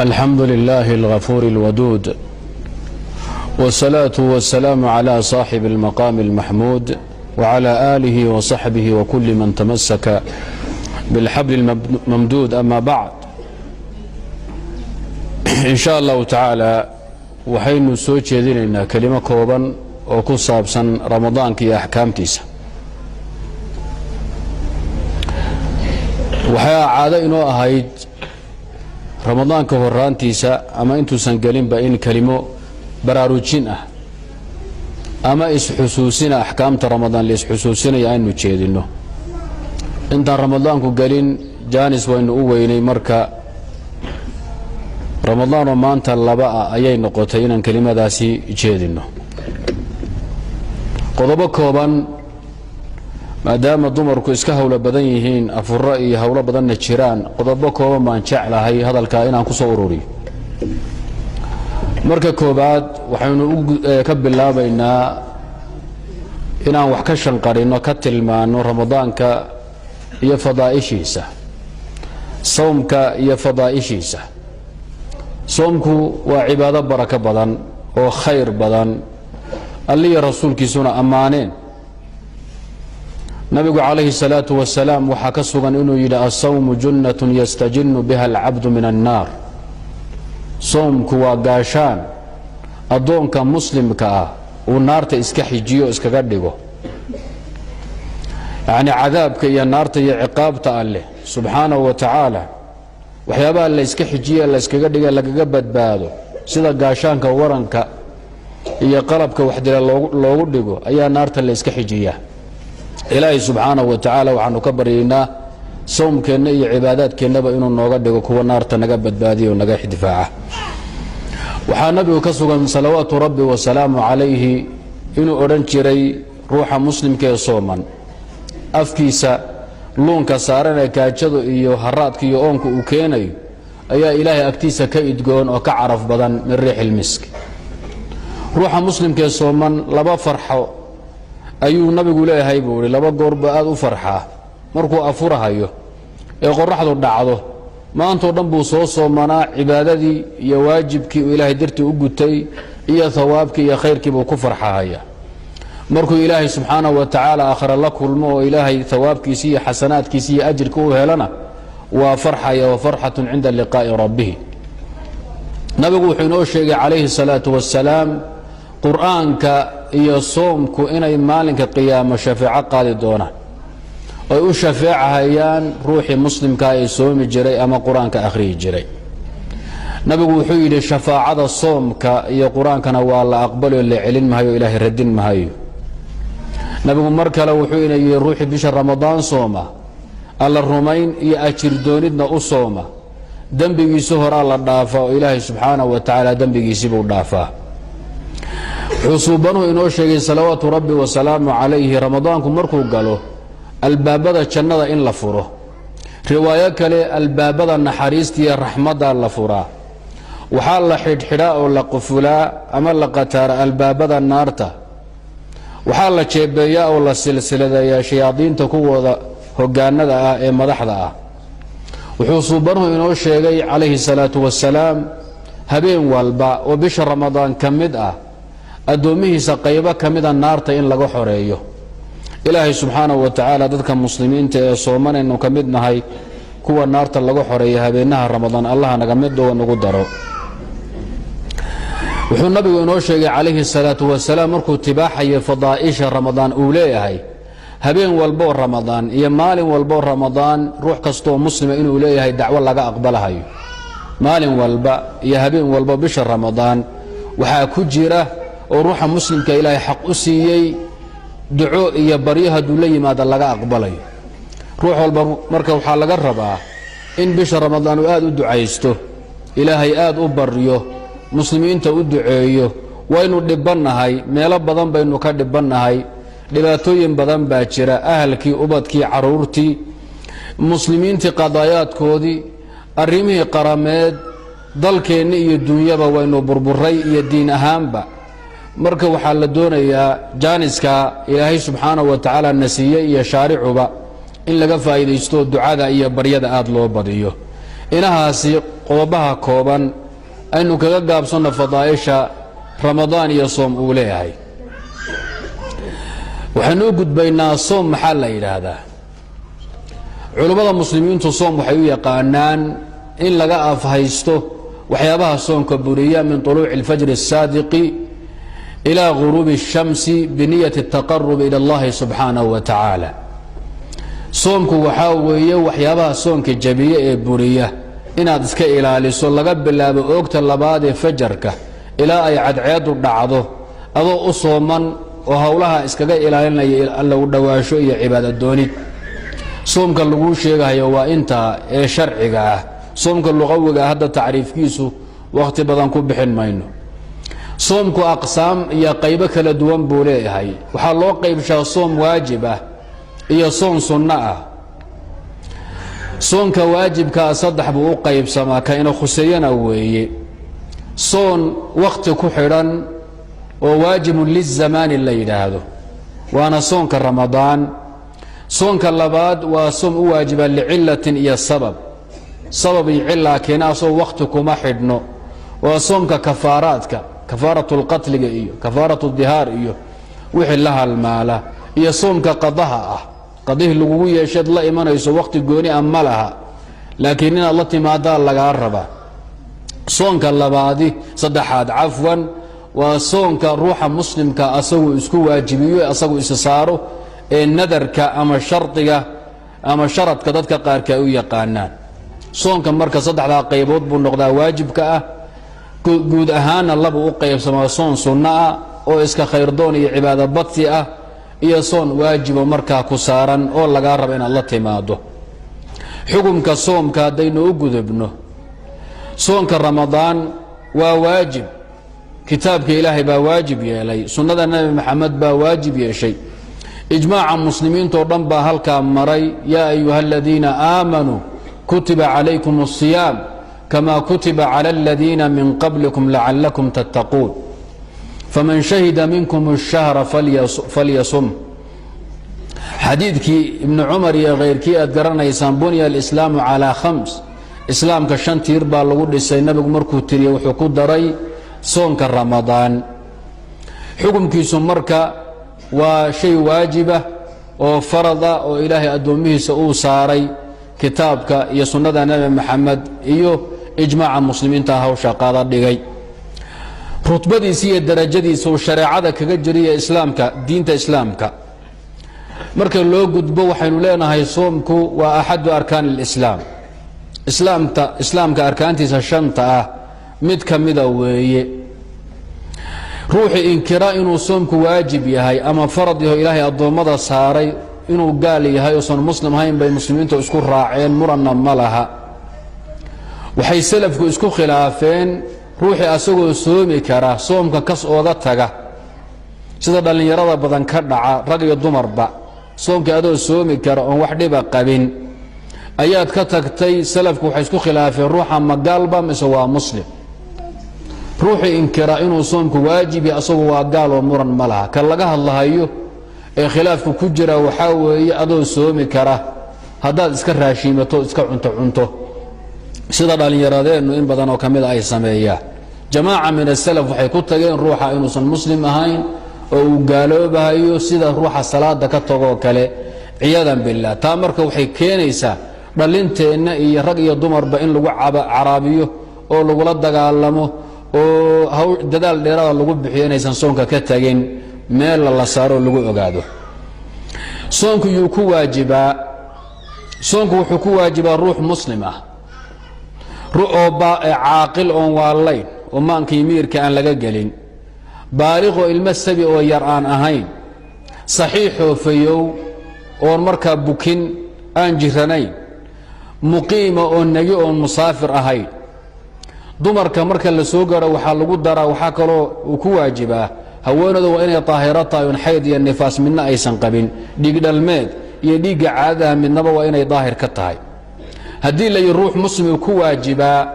الحمد لله الغفور الودود، والصلاة والسلام على صاحب المقام المحمود وعلى آله وصحبه وكل من تمسك بالحبل الممدود. أما بعد، إن شاء الله تعالى waxaynu soo jeedinaynaa kelimo kooban oo ku saabsan Ramadaanka iyo axkaamtiisa. Waxaa caado inoo ahayd Ramadaanka horaantiisa ama intuusan gelinba in kelimo baraarujin ah ama isxusuusina axkaamta Ramadaan la isxusuusinaya aynu jeedinno. Intaan Ramadaanku gelin jaanis waynu u weynay. Marka Ramadaanoo maanta laba ah ayay noqotay inaan kelimadaasi jeedinno. Qodobo kooban, maadaama dumarku iska hawlo badan yihiin, afuro iyo hawlo badanna jiraan, qodobo kooban baan jeclahay hadalkaa inaan ku soo ururiyo. Marka koobaad, waxaynu ka bilaabaynaa inaan wax ka shanqarino, ka tilmaanno Ramadaanka iyo fadaa'ishiisa, sawmka iyo fadaa'ishiisa. Soomku waa cibaado barako badan oo khayr badan, Alliya Rasuulkiisuna ammaaneen. Nabigu calayhi الsalaaةu wasalaam waxaa ka sugan inuu yidhi: "الصوم جنة يستجن بها العبد من النار." Soomku waa gaashaan addoonka muslimka ah uu naarta iska xijiyo, iskaga dhigo, yacni cadaabka iyo naarta iyo ciqaabta Alleh subxaanahu wa tacaala. Waxyaabaha la iska xijiye, la iskaga dhiga, lagaga badbaado, sida gaashaanka waranka iyo qalabka waxdila loogu dhigo ayaa naarta la iska xijiyaa. Ilaahay subxaanahu wa tacaala waxaanu ka baryaynaa sawmkeenna iyo cibaadaadkeennaba inuu nooga dhigo kuwa naarta naga badbaadiya oo naga difaaca. Waxaa Nabigu ka sugan salawaatu Rabbi wasalaamu calayhi inuu odhan jiray: ruuxa muslimka ee sooman afkiisa luunka saaran ee gaajadu iyo haraadka iyo oonka uu keenayo ayaa Ilaahay agtiisa ka idgoon oo ka caraf badan من ريح المسك. Ruuxa muslimka ee sooman laba farxo ayuu Nabigu leeyahay, buu ihi, laba goorba aad u farxaa: markuu afurahayo ee qoraxdu dhacdo, maantoo dhan buu soo soomanaa, cibaadadii iyo waajibkii uu Ilaahay dartii u gutay iyo hawaabkii iyo khayrkii buu ku farxahaya. Markuu Ilaahay subxaanahu wa tacaala aakhare la kulmo oo Ilaahay hawaabkiisi iyo xasanaadkiisi iyo ajirka u helana, waa farxaya, وفرحة عند لقاء ربه. Nabigu wuxuu inoo sheegay calayhi الsalaaةu wasalaam Qur'aanka iyo soomku inay maalinka qiyaamo shafeeco qaadi doonaan, oy u shafeecahayaan ruuxii muslimkaa ee soomi jiray ama Qur-aanka akhriyi jiray. Nabigu wuxuu yidhi: shafaacada soomka iyo Qur-aankana waa la aqbali oo la celin mahayo, Ilaahay radin mahayo. Nabigu mar kale wuxuu ina yidhi: ruuxii bisha Ramadaan sooma, Alla rumayn iyo ajir doonidna u sooma, dembigiisi horaa la dhaafaa oo Ilaahay subxaanahu wa tacaala dembigiisii buu dhaafaa. Wuxuu Suubanuhu inoo sheegay salawaatu Rabbi wasalaamu calayhi Ramadaanku markuu galo albaabada jannada in la furo. Riwaayo kale, albaabada naxariista iyo raxmadda la furaa, waxaa la xidhxidhaa oo la qufulaa ama la qataara albaabada naarta, waxaa la jeebeeyaa oo la silsiladeeyaa shayaadiinta kuwooda hogaanada ah ee madaxda ah. Wuxuu Suubanuhu inoo sheegay calayhi الsalaatu wasalaam habeen walba oo bisha Ramadaan ka mid ah addoommihiisa qaybo ka mida naarta in laga xoreeyo. Ilaahay subxaanahu wa tacaala dadka muslimiinta ee soomanaynu ka mid nahay kuwa naarta laga xoreeya habeenaha Ramadaan Allaha naga mid oo nagu daro. Wuxuu Nabigu inoo sheegay calayhi الsalaatu wasalaam, markuu tibaaxaya fadaa'isha Ramadaan uu leeyahay, habeen walboo Ramadaan iyo maalin walboo Ramadaan ruux kastoo muslima inuu leeyahay dacwo laga aqbalahayo. Maalin walba iyo habeen walba bisha Ramadaan waxaa ku jira oo ruuxa muslimka Ilaahay xaq u siiyey duco iyo baryo hadduu la yimaada laga aqbalayo. Ruux walba marka waxaa laga rabaa in bisha Ramadaan uu aad u ducaysto, Ilaahay aad u baryo, muslimiinta u duceeyo. Waynu dhibbannahay, meelo badan baynu ka dhibbannahay, dhibaatooyin badan baa jira: ahalkii, ubadkii, carruurtii, muslimiintii, qadaayaadkoodii, arrimihii qarameed, dalkeenna iyo dunyaba waynu burburay iyo diin ahaanba. Marka waxaa la doonayaa jaaniska Ilaahay subxaanahu wa tacaala na siiyey iyo shaaricuba in laga faa'iidaysto, ducada iyo baryada aad loo badiyo. Inahaasi qodobaha kooban aynu kaga gaabsanno fadaa'isha Ramadaan iyo soom uu leeyahay. Waxaynu u gudbaynaa soom maxaa la yidhaahdaa. Culummada Muslimiintu soom waxay u yaqaanaan in laga afhaysto waxyaabaha soonka buriya min طuluuci اlfajr الsaadiqi ilى guruubi الshamsi biniyati الtaqarub ilى اllahi subxaanaه wa tacaala. Soomku waxaa weeye waxyaabaha soonka jabiya ee buriya inaad iska ilaaliso, laga bilaabo oogta labaad ee fajarka ilaa ay cadceedu dhacdo, adoo u sooman oo howlaha iskaga ilaalinaya Alla u dhowaasho iyo cibaado doonid. Soomka laguu sheegahayo waa intaa ee sharciga ah. Soomka luqawiga ah hadda tacriifkiisu wakhti badan ku bixin mayno. Soomku aqsaam iyo qaybo kala duwan buu leeyahay. Waxaa loo qaybshaa soom waajib ah iyo soon sunno ah. Soonka waajibkaa saddex buu u qaybsamaa, ka ina khuseeyana weeye: soon wakhti ku xidhan oo waajibun lizamaani la yidhaahdo, waana soonka Ramadaan. Soonka labaad waa soom u waajiba licilatin iyo sabab, sabab iyo cilaa keena, asagoo wakhti kuma xidhno. Waa soomka kafaaraadka, kafaaratu lqatliga iyo kafaaratu dihaar iyo wixii la halmaala, iyo soomka qadaha ah. Qadihii lagugu yeesheed la imanayso wakhti gooni a ma laha, laakiin inaad la timaadaa lagaa rabaa. Soonka labaadi, saddexaad cafwan, waa soonka ruuxa muslimka asagu isku waajibiyo, asagu isa saaro, ee nadarka ama shardiga ama sharadka dadka qaarka ay u yaqaanaan. Soonka marka saddexdaa qaybood buu noqdaa waajibka ah. Guud ahaanna laba u qaybsamaa: soon sunno ah oo iska khayrdoon iyo cibaado badsi ah, iyo soon waajibo markaa ku saaran oo lagaa rabo inaad la timaado. Xukumka soomka haddaynu u gudubno, soonka Ramadaan waa waajib. Kitaabka Ilaahay baa waajib yeelay, sunnada Nebi Maxamed baa waajib yeeshay, ijmaaca muslimiintoo dhan baa halkaa maray. يا أيها الذين آمنوا كتب عليكم الصيام كما كتب على الذين من قبلكم لعلكم تتقون فمن شهد منكم الشهر فليصم. Xadiidkii Ibni Cumar iyo khayrkii aad garanaysaan, بني الإسلام على خمس, islaamka shan tiir baa lagu dhisay, nabigu markuu tiriyey wuxuu ku daray soonka Ramadaan. Xukumkiisu marka waa shay waajiba oo farada oo Ilaahay addoommihiisa uu saaray, kitaabka iyo sunnada Nebi Maxamed iyo ijmaaca muslimiinta hawsha qaada dhigay. Rutbadiisa iyo darajadiisa uu shareecada kaga jiriya islaamka, diinta islaamka marka loo gudbo, waxaynu leenahay soomku waa أحد أركان الإسلام. Islaamka arkaantiisa shanta ah mid ka mida weeye. Ruuxii inkira inuu soomku waajib yahay ama farad yaho Ilaahay addoommada saaray, inuu gaal yahay oosan muslim ahayn bay muslimiintu isku raaceen, muranna ma laha. Waxay salafku isku khilaafeen ruuxii asagoo soomi kara soomka kas ooga taga, sida dhallinyarada badan ka dhaca, rag iyo dumarba. Soomkii adoo soomi kara oon wax dhiba qabin ayaad ka tagtay. Salafku waxay isku khilaafeen ruuxa ma gaalba mise waa muslim. Ruuxii inkira inuu soomku waajib yahay asagu waa gaal oo muran ma laha. Ka laga hadlahayo ee khilaafku ku jira waxaa weeye adoo soomi kara haddaad iska raashiimato, iska cunto cunto, sida dhallinyaradeennu in badan oo ka mida ay sameeyaan. Jamaaca min asalaf waxay ku tageen ruuxa inuusan muslim ahayn oo uu gaaloobahayo, sida ruuxa salaada ka tagoo kale, عياذا بالله. Taa marka waxay keenaysaa dhalinteenna iyo rag iyo dumarba in lagu caraabiyo oo lagula dagaalamo oo dadaal dheerada lagu bixiyo inaysan soonka ka tagin, meella la saaro lagu ogaado. Soonku yuu ku waajibaa? Soonku wuxuu ku waajibaa ruux muslim ah oo caaqil oon waallayn oo maankii miirka aan laga gelin, baaliqoo ilmo sabi oo yar aan ahayn, saxiixoo fayow oon markaa bukin, aan jiranayn, muqiima oo negi oon musaafir ahayn. Dumarka marka la soo garo waxaa lagu daraa, waxaa kaloo uu ku waajibaa haweenooda waa inay daahiro tahay oon xayd iyo nifaas midna aysan qabin, dhiigdhalmeed iyo dhiigga caadadaha midnaba waa inay daahir ka tahay. Haddii la yidhi ruux muslim uu ku waajibaa,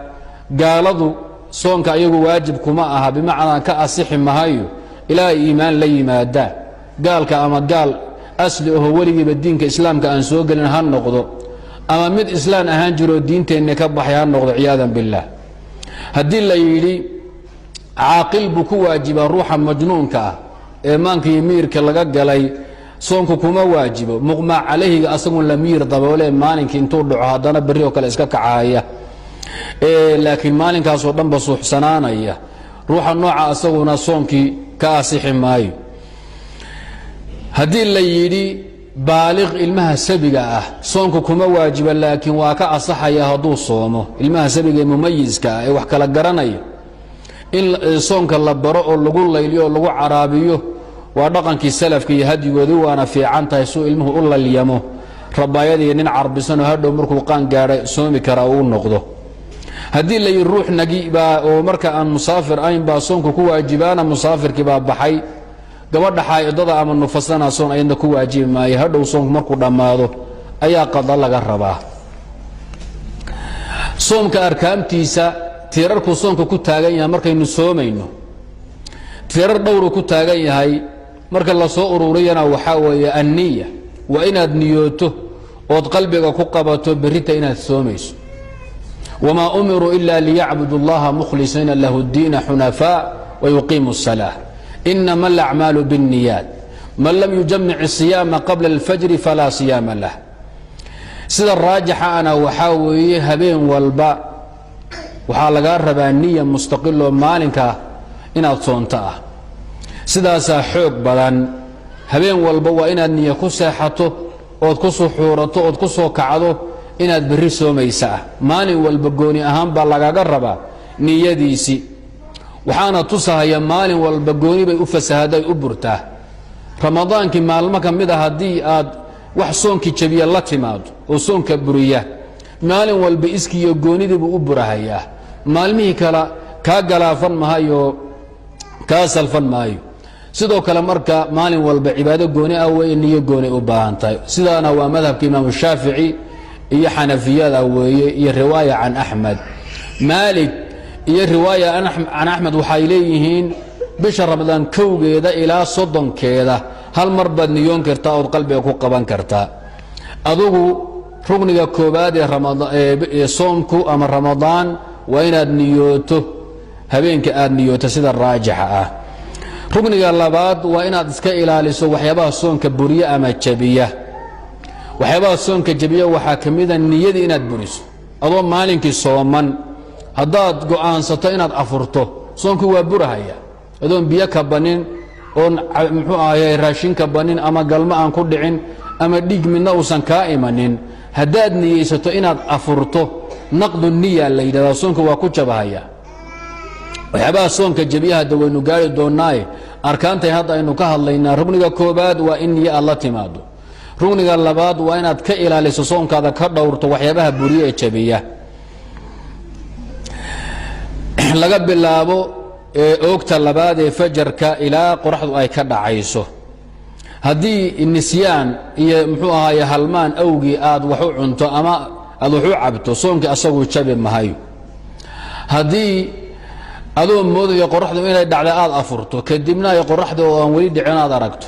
gaaladu soonka ayagu waajib kuma aha, bimacnaa ka asixi mahayo ilaa ay iimaan la yimaadaan. Gaalka ama gaal asli aho weligiiba diinka islaamka aan soo gelin ha noqdo, Ama mid islaan ahaan jiroo diinteenni ka baxay ha noqdo, ciyaadan biاllah. Haddii la yidhi caaqil buu ku waajibaa, ruuxa majnuunka ah ee maanka iyo miyirka laga galay soonku kuma waajibo. Muqmaa calayhiga asagun la miyir daboolee, maalinkii intuu dhaco haddana berri oo kale iska kacahaya, laakiin maalinkaasoo dhanba suuxsanaanaya, ruuxa nooca asaguna soonkii ka asixi maayo. Haddii la yidhi baaliq ilmaha sabiga ah soonku kuma waajiba, laakiin waa ka asaxaya hadduu soomo, ilmaha sabiga ee mumayiska ah ee wax kala garanaya in soonka la baro oo lagu layliyo oo lagu caraabiyo waa dhaqankii salafka iyo hadyigoodii, waana fiican tahay suu ilmuhu u lalyamo rabaayadii nin carbisanoo hadhow markuu qaan gaadha soomi karaa uu noqdo. Haddii la yidhi ruux nagi baa oo marka aan musaafir ahayn baa soonku ku waajibaana, musaafirkii baa baxay, gabadha xaa'idada ama nufasana soon ayadna ku waajibi maayo, hadhow soonku markuu dhammaado ayaa qada laga rabaa. Soomka arkaamtiisa, tiirarkuu soonka ku taagan yahay markaynu soomayno, tiirar dhowruu ku taagan yahay. Marka la soo ururiyana waxaa weeye anniya, waa inaad niyooto ood qalbiga ku qabato berrita inaad soomayso. Wmaa umiruu ila liyacbudu اllaha mukhlisiina lahu اddiina xunafaa wayuqiimu الsalaaة. Inama alacmaalu biاnniyaat, man lam yujamic الsiyaama qabla اlfajri falaa siyaama lah. Sida raajixa ana waxaa weeye habeen walba waxaa lagaa rabaa niya mustaqiloo maalinka inaad soonto ah. Sidaasaa xoog badan. Habeen walba waa inaad niya ku seexato ood ku suxuurato ood ku soo kacdo inaad berri soomaysa ah. Maalin walba gooni ahaan baa lagaga rabaa niyadiisi. Waxaana tusahaya maalin walba gooni bay u fasahaday, u burtaa. Ramadaankii maalmo ka mid a haddii aad wax soonkii jabiya la timaado oo soonka buriya, maalin walba iskiiyo goonidiibuu u burahayaa. Maalmihii kale kaa galaafan mahayo, kaa salfan maayo. Sidoo kale marka maalin walba cibaado gooni ah wey, niyo gooni u baahan tahay. Sidaana waa madhabka Imaamu Shaafici iyo Xanafiyada weeye, iyo riwaaya can Axmed. Maalik iyo riwaaya can Axmed waxay leeyihiin bisha Ramadaan kowgeeda ilaa 30-keeda hal mar baad niyoon kartaa ood qalbiga ku qaban kartaa. Adugu rugniga koobaad ee soomku ama Ramadaan waa inaad niyooto, habeenka aad niyooto sida raajixa ah. Rugniga labaad waa inaad iska ilaaliso waxyaabaha soonka buriya ama jabiya. Waxyaabaha soonka jabiya waxaa ka mida niyadii inaad buriso. Adoo maalinkii sooman haddaad go'aansato inaad afurto, soonkii waa burahaya. Adoon biyo ka banin oon muxuu ahaye raashin ka banin ama galmo aan ku dhicin ama dhiig midna uusan kaa imanin, haddaad niyeysato inaad afurto, naqdu niya la yidhahdaa, soonka waa ku jabahaya. Waxyaabaha soonka jabiya hadda waynu gaari doonnaaye, arkaantay hadda aynu ka hadlaynaa. Rugniga koobaad waa in niyo aad la timaado. Rugniga labaad waa inaad ka ilaaliso, soonkaada ka dhowrto waxyaabaha buriye ee jabiya. Laga bilaabo oogta labaad ee fajarka ilaa qoraxdu ay ka dhacayso, haddii nisyaan iyo muxuu ahaaye halmaan awgii aad wax u cunto ama aad wax u cabto, soonkii asagu jabi mahayo. Haddii adoo moodayo qoraxdu inay dhacday aad afurto, kadibna ay qoraxda oo aan weli dhicin aad aragto,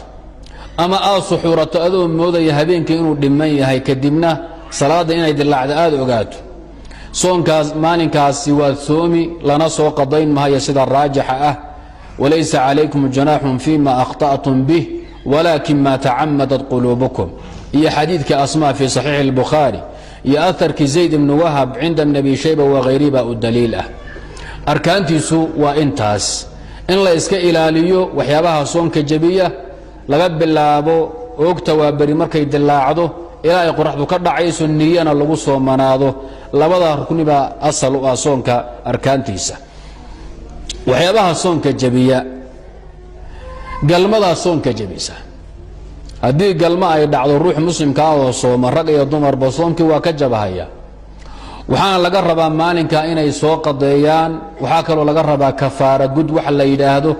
ama aad suxuurato adoo moodaya habeenkii inuu dhiman yahay, kadibna salaadda inay dilaacda aad ogaato, soonkaas maalinkaasi waad soomi, lana soo qadayn mahayo sida raajixa ah. Walaysa calaykum janaaxun fima akhta'tum bih walaakin ma tacamadat quluubukum, iyo xadiidka Asma fii saxiixi اlbukhaari iyo aharkii Zayd ibni Wahab cinda Abi Shayba wakhayrihi baa u daliil ah. Arkaantiisu waa intaas: in la iska ilaaliyo waxyaabaha soonka jebiya laga bilaabo oogta waa beri markay dilaacdo ilaa ay qoraxdu ka dhacayso, niyana lagu soomanaado. Labada rukni baa asal u ah soonka arkaantiisa. Waxyaabaha soonka jebiya, galmadaa soonka jebisa. Haddii galmo ay dhacdo ruux muslimkaa oo sooma, rag iyo dumarba soomkii waa ka jabahaya. Waxaana laga rabaa maalinka inay soo qadeeyaan. Waxaa kaloo laga rabaa kafaara gud waxa la yidhaahdo,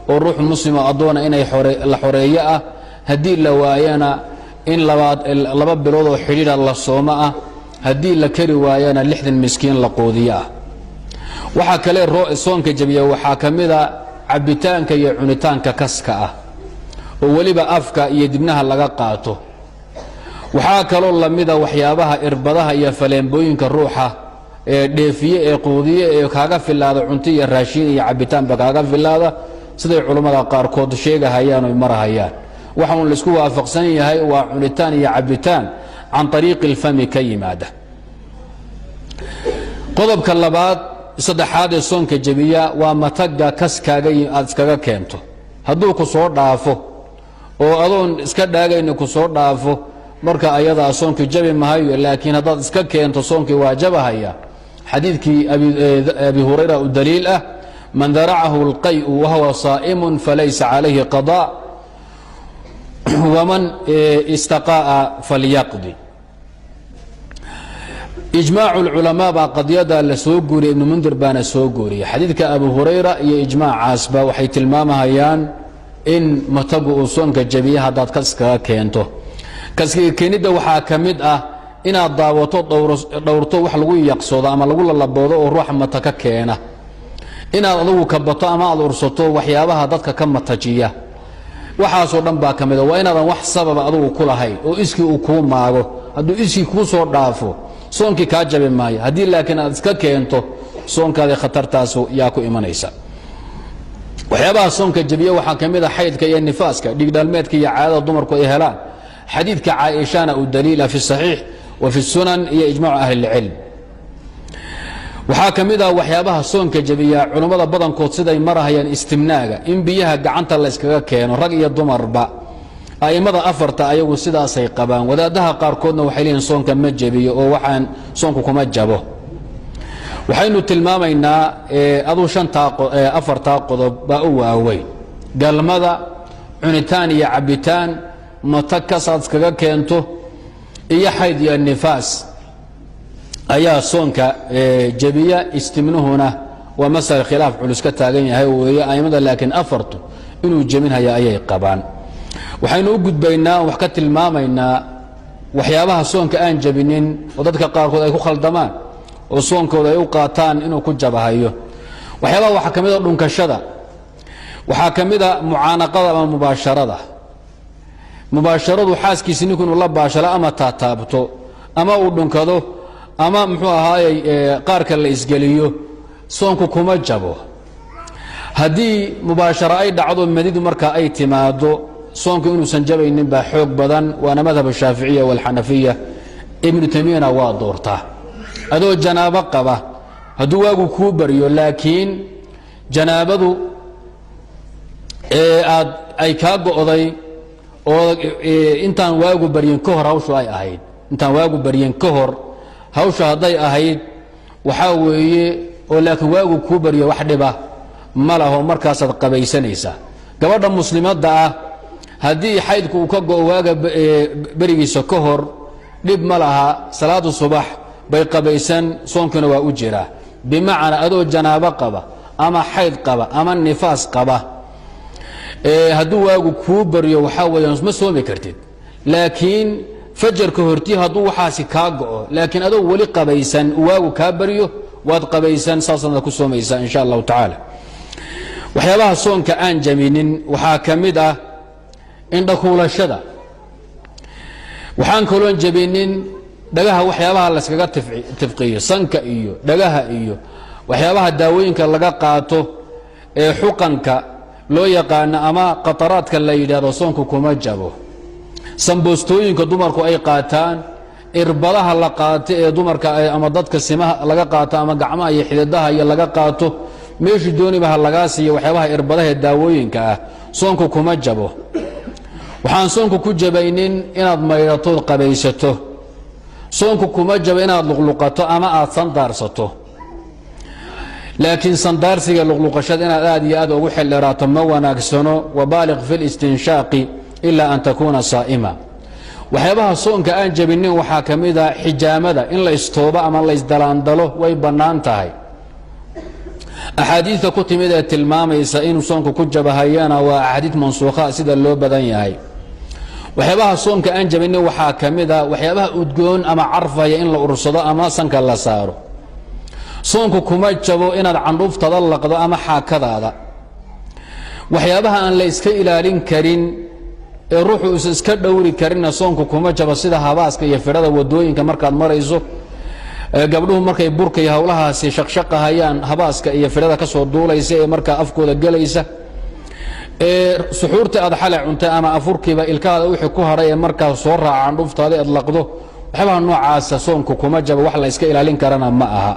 oo ruux muslimo addoona inay la xoreeyo ah, haddii la waayana in 2 bilood oo xidhiidha la soomo ah, haddii la kari waayana 60 miskiin la quudiyo ah. Waxaa kale soonka jabiya waxaa ka mida cabbitaanka iyo cunitaanka kaska ah, oo weliba afka iyo dibnaha laga qaato. Waxaa kaloo lamida waxyaabaha irbadaha iyo faleembooyinka ruuxa ee dheefiye ee quudiye ee kaaga filaada cunto iyo raashin iyo cabitaanba kaaga filaada, siday culummada qaarkood sheegahayaan oy marahayaan. Waxa uun laisku waafaqsan yahay waa cunitaan iyo cabitaan can ariiqi اlfami ka yimaada. Qodobka labaad, saddexaad ee soonka jebiya waa matagga kaskaaga aad iskaga keento. Hadduu ku soo dhaafo oo adoon iska dhaagayni ku soo dhaafo, marka ayadaa soonkii jabi mahayo, laakiin haddaad iska keento soonkii waa jabahaya. Xadiidkii Abi Hurayra u daliil ah: "Man daracahu اlqay'u wahuwa saa'imu falaysa calayhi qaضاء, wman istaqaa'a falyaqdi." Ijmaac اlculamaa baa qadiyada la soo guuriyey, Ibnu Mundir baana soo guuriyey. Xadiidka Abu Hurayra iyo ijmaacaasba waxay tilmaamahayaan in matagu uu soonka jabiye haddaad kaskaga keento. Kaskaga keenidda waxaa ka mid ah inaad daawato, dhowrto wax lagu yaqsoodo ama lagu lalaboodo oo ruuxa mata ka keena, inaad adugu kabato ama aad ursato waxyaabaha dadka ka matajiya. Waxaasoo dhan baa ka mida. Waa inaadan wax sababa adugu ku lahayn oo iskii uu kuu maago. Hadduu iskii kuu soo dhaafo, soonkii kaa jabi maayo. Haddii laakiin aad iska keento, soonkaadii khatartaas yaa ku imanaysa. Waxyaabaha soonka jabiya waxaa ka mid a xaydka iyo nifaaska, dhiigdhalmeedka iyo caadada dumarku ay helaan. Xadiidka Caaishana u daliila fi saxiix wa fi sunan iyo ijmacu ahli اlcilm. Waxaa ka mid ah waxyaabaha soonka jabiya, culummada badankood siday marahayaan, istimnaaga, in biyaha gacanta la yskaga keeno, rag iyo dumarba. A'immada afarta ayagu sidaasay qabaan. Wadaadaha qaarkoodna waxay leeyihin soonka ma jebiyo oo waxaan soonku kuma jabo. Waxaynu tilmaamaynaa aduu shantaa, afartaa qodob baa u waaweyn: galmada, cunitaan iyo cabbitaan, matag kasaad iskaga keento, iyo xayd iyo nifaas ayaa soonka jebiya. Istimnuhuna waa masale khilaaf culus ka taagan yahay weeye. A'immada laakiin afartu inuu jebinhaya ayay qabaan. Waxaynu u gudbaynaa, wax ka tilmaamaynaa waxyaabaha soonka aan jebinin oo dadka qaarkood ay ku khaldamaan oo soonkooda ay u qaataan inuu ku jabahayo. Waxyaabaha waxaa ka mid a dhunkashada, waxaa ka mid a mucaanaqada ama mubaasharada. Mubaasharadu, xaaskiisi ninku inuu la baashalo ama taataabto ama uu dhunkado ama muxuu ahaayey qaarka la isgeliyo, soonku kuma jabo. Haddii mubaasharo ay dhacdo, madidu markaa ay timaado, soonku inuusan jabaynin baa xoog badan, waana madhab Shaaficiya walxanafiya. Ibnu Taymiyana waa doortaa. Adoo janaabo qaba hadduu waagu kuu baryo, laakiin janaabadu aad ay kaa go'day oo intaan waagu baryin ka hor hawshu ay ahayd, intaan waagu baryin ka hor hawshu hadday ahayd, waxaa weeye oo laakiin waagu kuu baryo, wax dhiba ma laho, markaasaad qabaysanaysaa. Gabadha muslimadda ah haddii xaydku uu ka go'o waaga berigiisa ka hor, dhib ma laha, salaadu subax bay qabaysan, soonkiina waa u jiraa. Bimacnaa, adoo janaabo qaba ama xayd qaba ama nifaas qaba hadduu waagu kuu baryo, waxaa weeyaan ma soomi kartid. Laakiin fajarka hortii hadduu waxaasi kaa go'o, laakiin adoo weli qabaysan waagu kaa baryo, waad qabaysan, saasaad ku soomaysaa in sha Allahu tacaala. Waxyaabaha soonka aan jaminin waxaa ka mid ah indhakuulashada. Waxaan kaloon jabinin dhagaha waxyaabaha layskaga tifqiyo, sanka iyo dhagaha iyo waxyaabaha daawooyinka laga qaato ee xuqanka loo yaqaano ama qataraadka la yidhahdo, soonku kuma jabo. Samboostooyinka dumarku ay qaataan, irbadaha la qaato ee dumarka ama dadka simaha laga qaato ama gacmaha iyo xididaha iyo laga qaato, meeshii dooniba ha lagaa siiyo, waxyaabaha irbadaha ee daawooyinka ah, soonku kuma jabo. Waxaan soonku ku jabaynin inaad maydhatood qabaysato. Soonku kuma jabo inaad luqluqato ama aad sandaarsato, laakiin sandaarsiga, luqluqashada inaad aad iyo aad ugu xeldheeraato ma wanaagsano. Wabaaliq fi listinshaaqi ilaa an takuuna saa'ima. Waxyaabaha soonka aan jabinin waxaa ka mid a xijaamada, in la istoobo ama la isdalaandalo way bannaan tahay. Axaadiidta ku timid ee tilmaamaysa inuu soonku ku jabahayana waa axaadiid mansuukha sida loo badan yahay. Waxyaabaha soonka aan jabinin waxaa ka mid a waxyaabaha udgoon ama carfaya in la ursado ama sanka la saaro. Soonku kuma jabo inaad candhuuftada laqdo ama xaakadaada. Waxyaabaha aan la iska ilaalin karin. Ee ruuxu uusan iska dhowri karinna soonku kuma jabo, sida habaaska iyo fidhada wadooyinka markaad marayso, gabdhuhu markay burka iyo hawlahaasi shaqshaqahayaan, habaaska iyo fidhada ka soo duulaysa ee markaa afkooda gelaysa, ee suxuurta aad xalay cuntay ama afurkiiba ilkahaada wixii ku hadhay ee markaa soo raacaan dhuftaada aad laqdo. Waxyaabaha noocaasa soonku kuma jabo, wax la iska ilaalin karana ma aha.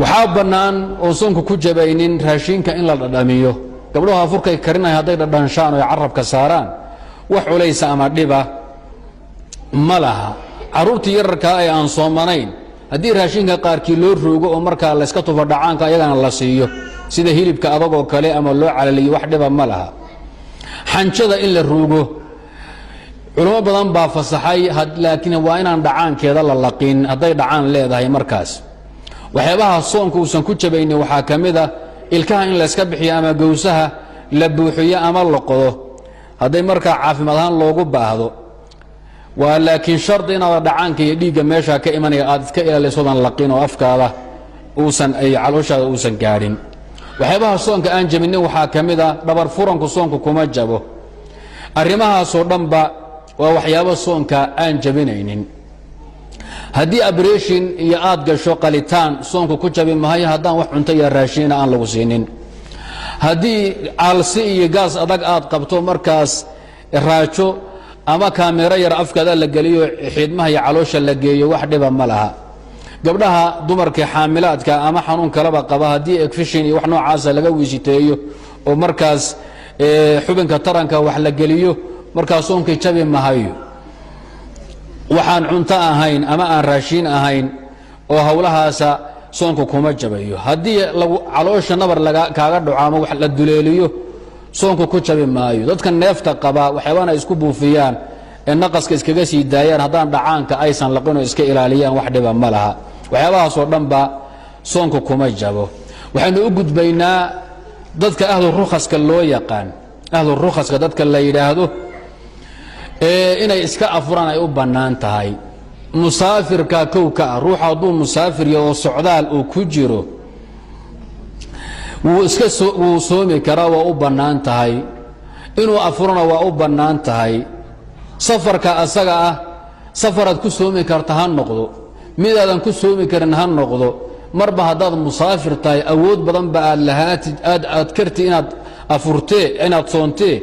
Waxaa bannaan oon soonku ku jabaynin raashinka in la dhadhamiyo. Gabdhahu afurkay karinaya hadday dhadhanshaan oo carabka saaraan, wax culaysa ama dhiba ma laha. Carruurtii yararkaa ee aan soomanayn haddii raashinka qaarkii loo roogo oo markaa layska tufo dhacaanka ayagana la siiyo, sida hilibka adagoo kale, ama loo calaliyo, wax dhiba ma laha. Xanjada in la ruugo culamo badan baa fasaxay, laakiin waa inaan dhacaankeeda la laqin hadday dhacaan leedahay. Markaas waxyaabaha soonka uusan ku jabaynin waxaa ka mid a ilkaha in layska bixiyo ama gowsaha la buuxiyo ama la qodo hadday markaa caafimaad ahaan loogu baahdo. Waa laakiin shardi inaada dhacaanka iyo dhiigga meeshaa ka imanaya aad iska ilaalisoodan laqin oo afkaada uusan calooshaada uusan gaadhin. Waxyaabaha soonka aan jabinin waxaa ka mid a dhabar furanku, soonku kuma jabo. Arrimahaasoo dhanba waa waxyaabo soonka aan jabinaynin. Haddii operation iyo aad gasho qalitaan, soonku ku jabi mahayo haddaan wax cunto iyo raashiina aan lagu siinin. Haddii caalsi iyo gaas adag aad qabto, markaas raajo ama kaamero yar afkaada la geliyo, xiidmaha iyo caloosha la geeyo, wax dhiba ma laha. Gabdhaha dumarka xaamilaadka ama xanuun kalaba qaba, haddii egfishin iyo wax noocaasa laga wiisiteeyo oo markaas xubinka taranka wax la geliyo, markaas soonkii jabi mahayo. Waxaan cunto ahayn ama aan raashiin ahayn oo howlahaasa soonku kuma jabayo. Haddii caloosha nabar kaaga dhaco ama wax la duleeliyo, soonku ku jabi maayo. Dadka neefta qaba waxyaabana ay isku buufiyaan ee naqaska iskaga sii daayaan, haddaan dhacaanka aysan laqin oo iska ilaaliyaan, wax dhiba ma laha. Waxyaabahaasoo dhanba soonku kuma jabo. Waxaynu u gudbaynaa dadka ahlu rukhaska loo yaqaan, ahlu rukhaska dadka la yidhaahdo ee inay iska afuraan ay u bannaan tahay. Musaafirka kow ka ah. Ruuxa hadduu musaafir yaho oo socdaal uu ku jiro, wuu iska wuu soomi karaa, waa u bannaan tahay. Inuu afurana waa u bannaan tahay. Safarka asaga ah safaraad ku soomi karta ha noqdo, midaadan ku soomi karin ha noqdo, marba haddaad musaafir tahay, awood badan ba aad lahaatid, aad karti inaad afurtee, inaad soontee,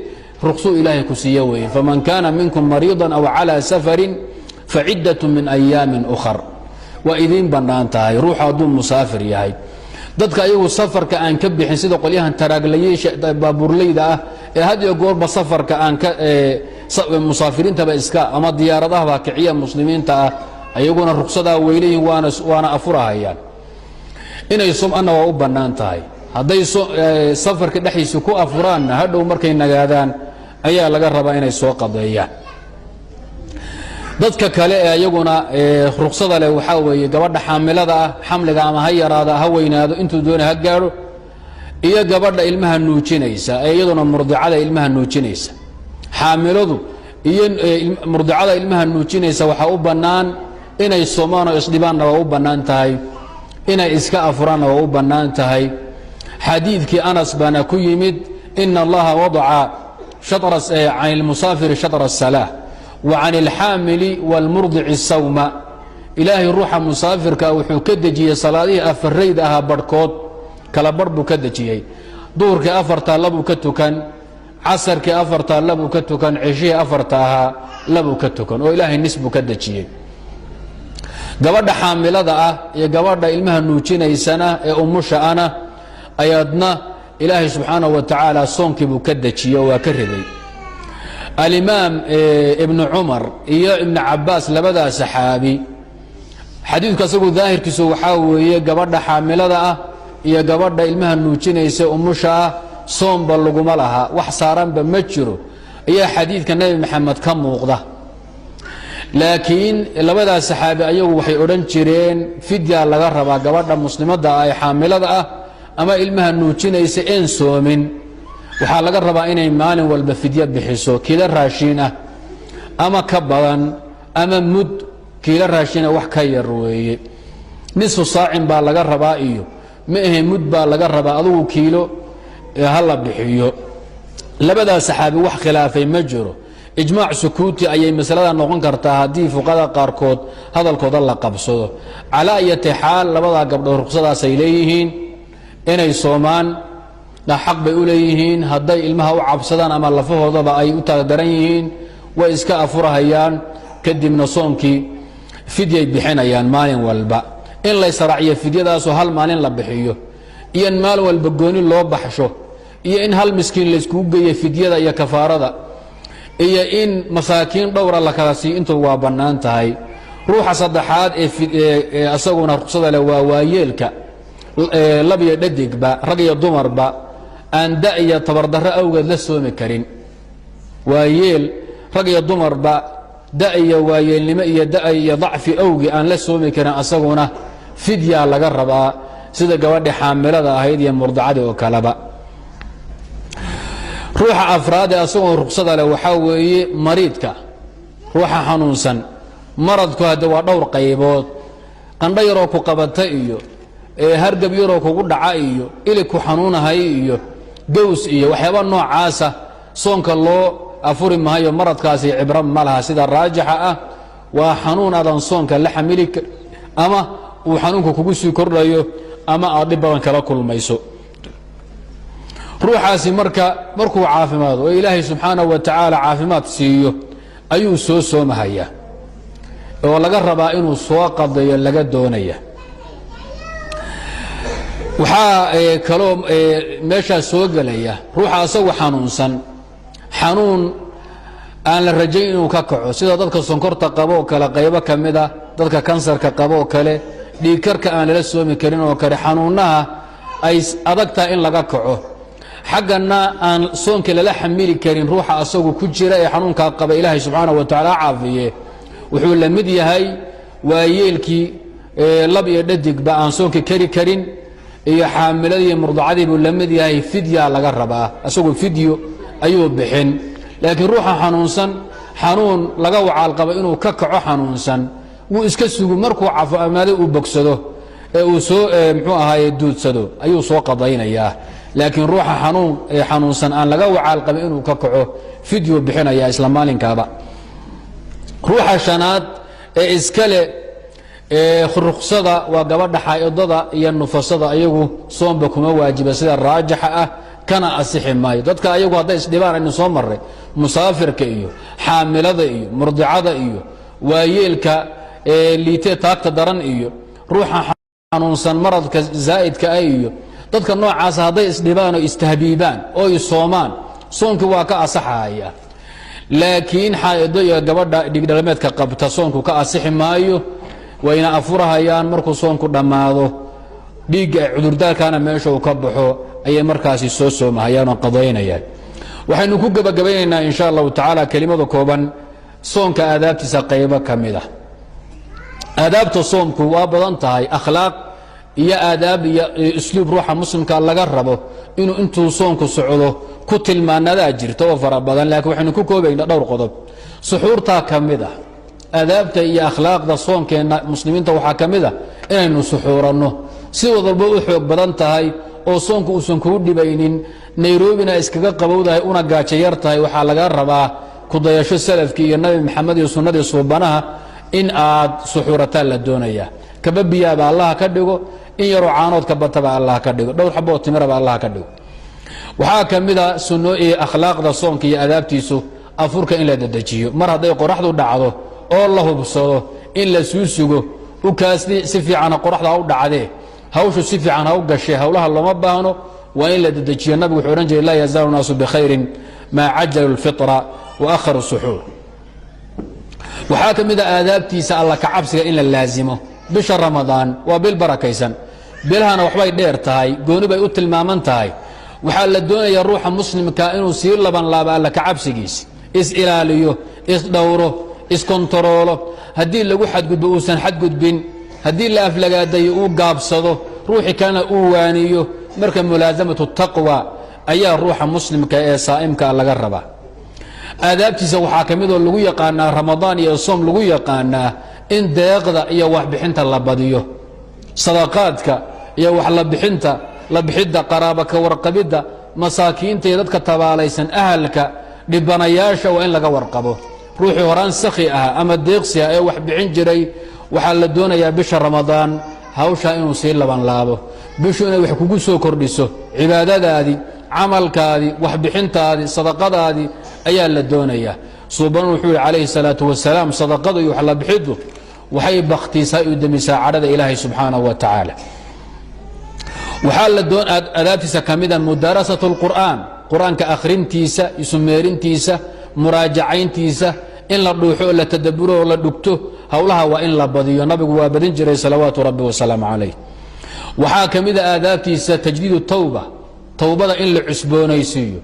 ruqsuu ilaahay ku siiye weeye. فمن كان منكم مريضا أو على سفر فعدة من أيام أخر. Waa idiin bannaan tahay ruuxu hadduu musaafir yahay. Dadka ayagu safarka aan ka bixin, sida qolyahan taraaglayeesha baabuurleyda ah ee had iyo goorba safarka aan ka musaafiriintaba iska ama diyaaradahaba kiciya muslimiinta ah, ayaguna ruksadaa weyleyihin, waana afurahayaan. Inay sum'ana waa u bannaan tahay. Hadday safarka dhexdiisa ku afuraanna, hadhow markay nagaadaan ayaa laga rabaa inay soo qadeeyaan. Dadka kale ee iyaguna ruksada leh waxaa weeye gabadha xaamilada ah, xamliga ama ha yaraada ha weynaado, intuu doona ha gaadho, iyo gabadha ilmaha nuujinaysa ee iyaduna murdicada ilmaha nuujinaysa. Xaamiladu iyo murdicada ilmaha nuujinaysa waxaa u bannaan inay soomaan oo isdhibaanna waa u bannaan tahay, inay iska afuraanna waa u bannaan tahay. Xadiidkii Anas baana ku yimid: إن الله وضع عن المسافر شطر الصلاة وعن الحامل والمرضع الصوم. Ilaahay ruuxa musaafirka wuxuu ka dejiyey salaadihii afarayda ahaa barhkood, kala barh buu ka dejiyey. Duhurkii afartaa labuu ka tukan, casarkii afartaa labuu ka tukan, ceshihii afarta ahaa labuu ka tukan, oo ilaahay nis buu ka dejiyey. Gabadha xaamilada ah iyo gabadha ilmaha nuujinaysana ee umusha ana ayaadna ilaahay subxaanaه wa tacaala soonkii buu ka dejiyey oo waa ka riday. Alimaam Ibnu Cumar iyo Ibnu Cabaas, labadaa saxaabi, xadiidku asagu daahirkiisu waxaa weeye gabadha xaamilada ah iyo gabadha ilmaha nuujinaysa umusha ah soomba laguma laha, wax saaranba ma jiro, ayaa xadiidka Nebi Maxamed ka muuqda. Laakiin labadaas saxaabi ayagu waxay odhan jireen fidya laga rabaa gabadha muslimadda ah ee xaamilada ah ama ilmaha nuujinaysa een soomin. Waxaa laga rabaa inay maalin walba fidyo bixiso, kiilo raashiin ah ama ka badan ama mud kiilo raashiina wax ka yar weeye. Nisfu saacin baa laga rabaa iyo ma ahe, mud baa laga rabaa, adugu kiilo ha la bixiyo. Labadaa saxaabi wax khilaafay ma jiro. Ijmaac sukuuti ayay masalada noqon kartaa haddii fuqada qaarkood hadalkooda la qabsado. Calaa ayati xaal, labadaa gabdhood ruqsadaasay leeyihiin inay soomaan, xaq bay u leeyihiin. Hadday ilmaha u cabsadaan ama lafahoodaba ay u taagdaran yihiin, way iska afurahayaan, kadibna soonkii fidyay bixinayaan maalin walba. In laysraaciyo fidyadaasoo hal maalin la bixiyo, iyo in maalin walba gooni loo baxsho, iyo in hal miskiin layskugu geeyo fidyada iyo kafaarada, iyo in masaakiin dhowra la kala siiyo, intuba waa bannaan tahay. Ruuxa saddexaad ee asaguna ruqsada leh waa waayeelka, lab iyo dhadigba, rag iyo dumarba, aan da iyo tabardarro awgeed la soomi karin. Waayeel rag iyo dumarba, da iyo waayeelnimo iyo da iyo dacfi awgi aan la soomi karin, asaguna fidyaa laga rabaa, sida gabadhi xaamilada ahayd iyo murdacadii oo kaleba. Ruuxa afraad ee asagoo ruqsada leh waxaa weeye mariidka, ruuxa xanuunsan. Maradku hadde waa dhowr qaybood: qandho yaroo ku qabata, iyo hargab yaroo kugu dhaca, iyo ilig ku xanuunahay, iyo gows, iyo waxyaaba noocaasa. Soonka loo afuri mahayo, maradkaasi cibro ma laha. Sida raajixa ah, waa xanuun aadan soonka la xamili, ama uu xanuunka kugu sii kordhayo, ama aad dhib badan kala kulmayso. Ruuxaasi marka markuu caafimaado oo Ilaahay subxaanahu wa tacaala caafimaad siiyo ayuu soo soomahayaa, oo laga rabaa inuu soo qadeeyo laga doonaya. Waxaa kaloo meeshaas soo gelaya ruuxa asagu xanuunsan, xanuun aan la rajayn inuu ka kaco, sida dadka sonkorta qabo oo kale, qaybo ka mid a dadka kansarka qabo oo kale, dhiigkarka aan lala soomi karin oo kale, xanuunaha ay adag tahay in laga kaco, xaggana aan soonka lala xamili karin. Ruuxa asagu ku jira ee xanuunkaa qaba, Ilaahay subxaana wa tacaala caafiye, wuxuu la mid yahay waayeelkii lab iyo dhadigba aan soonka keri karin, iyo xaamiladii, murdacadii buu la mid yahay. Fidyaa laga rabaa, isagu fidyo ayuu bixin. Laakiin ruuxa xanuunsan, xanuun laga wacaal qabo inuu ka kaco xanuunsan, wuu iska sugu. Markuu caafimaado, uu bogsado ee uu soo, muxuu ahaaye, duudsado, ayuu soo qadaynayaa. Laakiin ruuxa xanuun xanuunsan aan laga wacaal qabin inuu ka kaco, fidyu bixinaya isla maalinkaaba. Ruuxa shanaad ee iskale ruksada waa gabadha xaa'idada iyo nufasada. Ayagu soomba kuma waajiba sida raajixa ah, kana asixi maayo. Dadka ayagu hadday isdhibaan, aynu soo marray, musaafirka iyo xaamilada iyo murdicada iyo waayeelka liitee taagta daran iyo ruuxa xanuunsan maradka zaa'idka ah iyo dadka noocaasa, hadday isdhibaan oo istahbiibaan oo isoomaan, soonkii waa ka asaxaya. Laakiin xaa'ido iyo gabadha dhigdhalmeedka qabta soonku ka asixi maayo, wayna afurahayaan. Markuu soonku dhammaado, dhiigga cudurdaarkaana meesha uu ka baxo, ayay markaasi soo soomahayaan oo qadaynayaan. Waxaynu ku gebagabaynaynaa, in sha Allahu tacaala, kelimada kooban, soonka aadaabtiisa qaybo ka mid ah. Aadaabta soomku waa badan tahay. Akhlaaq iyo aadaab iyo usluub ruuxa muslimka laga rabo inuu intuu soonku socdo ku tilmaanadaa jirta oo fara badan, laakiin waxaynu ku koobaynaa dhowr qodob. Suxuurtaa ka mid ah aadaabta iyo akhlaaqda soonkeenna. Muslimiinta waxaa ka mid a inaynu suxuuranno. Si walba u xoog badan tahay oo soonku uusan kuu dhibaynin, Nairobina iskaga qabowdahay, una gaajo yar tahay, waxaa laga rabaa kudayasho salafkii iyo Nabi Maxamed iyo sunnadii suubanaha in aad suxuurataan la doonaya. Kaba biyaaba Allaha ka dhigo, in yaroo caanood ka bataba Allah ka dhigo, dhowr xaboo timiraba Allah ka dhigo. Waxaa ka mid a sunno iyo akhlaaqda soonka iyo adaabtiisu afurka in la dedejiyo. Mar hadday qoraxdu dhacdo oo la hubsado, in la suu sugo ukaasdi si fiicana qoraxda ha u dhacdee, hawshu si fiican ha u gashee, howlaha looma baahno, waa in la dedejiyo. Nabigu wuxuu odhan jiray: "Laa yazaalu naasu bikhayrin maa cajalu اlfitra wa akharu suxuur." Waxaa ka mid a aadaabtiisa Alla kacabsiga in la laazimo. Bisha Ramadaan waa bil barakaysan, bilahana waxbay dheer tahay, gooni bay u tilmaaman tahay. Waxaa la doonayaa ruuxa muslimka inuu sii laban laabo Alla kacabsigiisa, is-ilaaliyo, isdhowro, iskontaroolo. Haddii lagu xadgudbo uusan xadgudbin, haddii la aflagaadayo uu gaabsado, ruuxii kalena uu waaniyo. Marka mulaasamatu taqwa ayaa ruuxa muslimka ee saa'imka laga rabaa. Aadaabtiisa waxaa ka midoo lagu yaqaanaa Ramadaan iyo soom lagu yaqaanaa in deeqda iyo waxbixinta la badiyo, sadaqaadka iyo wax la bixinta, la bixidda, qaraaba ka warqabidda, Masaakiinta iyo dadka tabaalaysan, ahalka, dhibanayaasha waa in laga warqabo. Ruuxii horaan sakhi ah ama deeqsi ah ee wax bixin jiray, waxaa la doonayaa bisha Ramadaan hawshaa inuu sii labanlaabo. Bishu inay wax kugu soo kordhiso, cibaadadaadii, camalkaadii, waxbixintaadii, sadaqadaadii ayaa la doonayaa. Suuban wuxuu yihi calayhi salaatu wasalaam, sadaqadu iyo wax la bixiddu waxay bakhtiisaa u demisaa cadhada Ilaahay subxaanahu wa tacaala. Waxaa la doon adaabtiisa ka mida mudaarasat اlqur'aan, qur-aanka akhrintiisa, isumeerintiisa, muraajacayntiisa, in la dhuuxo oo la tadaburo oo la dhugto. Howlaha waa in la badiyo. Nabigu waa badin jiray, salawaatu rabbi wasalaamu calayh. Waxaa ka mida aadaabtiisa tajdiid tawba, towbada in la cusboonaysiiyo.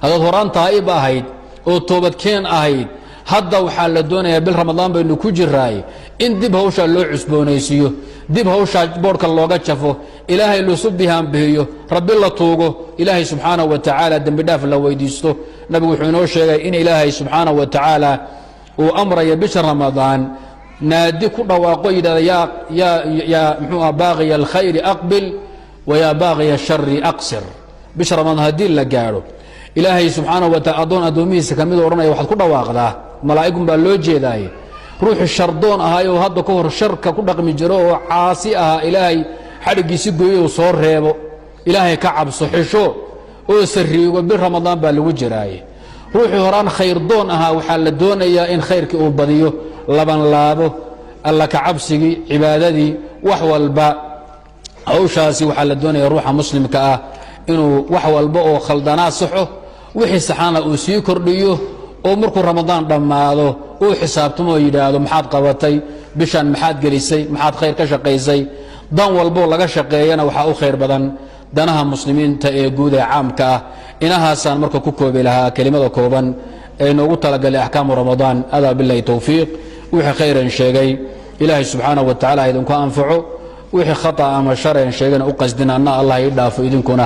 Haddaad horaan taa'ib ahayd oo toobadkeen ahayd, hadda waxaa la doonayaa, bil Ramadaan baynu ku jiraaye, in dib hawshaa loo cusboonaysiiyo, dib hawshaa boodhka looga jafo, Ilaahay lasu bihaanbihiyo, Rabbi la tuugo, Ilaahay subxaanaه wa tacaala dembi dhaaf la weydiisto. Nabigu wuxuu inoo sheegay in Ilaahay subxaanaه wa tacaala uu amraya bisha Ramadaan naadi ku dhawaaqo, yidhahda: Yaa mxuu ah baaqiya alkhayri aqbil, wayaa baaqiya ashari aqsir." Bisha Ramadaan haddii la gaadho, Ilaahay subxaanaه wa taala addoon addoomihiisa ka miduu odhanaya: "Waxaad ku dhawaaqdaa." Malaa'igun baa loo jeedaaye. Ruuxu shardoon ahaayoo hadda ka hor sharka ku dhaqmi jiro oo caasi ahaa, Ilaahay xadhiggiisi gooyo, soo reebo, Ilaahay ka cabso, xisho oo sariigo, bil Ramadaan baa lagu jiraaye. Ruuxii horaan khayrdoon ahaa waxaa la doonayaa in khayrkii uu badiyo, labanlaabo alla ka cabsigii, cibaadadii, wax walba. Hawshaasi waxaa la doonaya ruuxa muslimka ah inuu wax walba oo khaldanaa saxo, wixii saxana uu sii kordhiyo, oo markuu Ramadaan dhammaado uu xisaabtamo oo yidhaahdo: "Maxaad qabatay bishan? Maxaad gelisay? Maxaad khayr ka shaqaysay?" Dan walboo laga shaqeeyana waxaa u khayr badan danaha muslimiinta ee guud ee caamka ah. Inahaasaan marka ku koobi lahaa kelimada kooban ee noogu talagalay axkaamu Ramadaan. Adaa bilahi towfiiq. Wixii khayran sheegay Ilaahay subxaanaه wa tacala idinku anfaco. Wixii khata ama shareen sheegana u qasdin anna, Allah ii dhaafo, idinkuna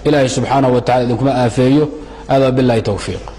Ilaahay subxaanaه wa tacala idinkuma aafeeyo. Adaa bilahi towfiiq.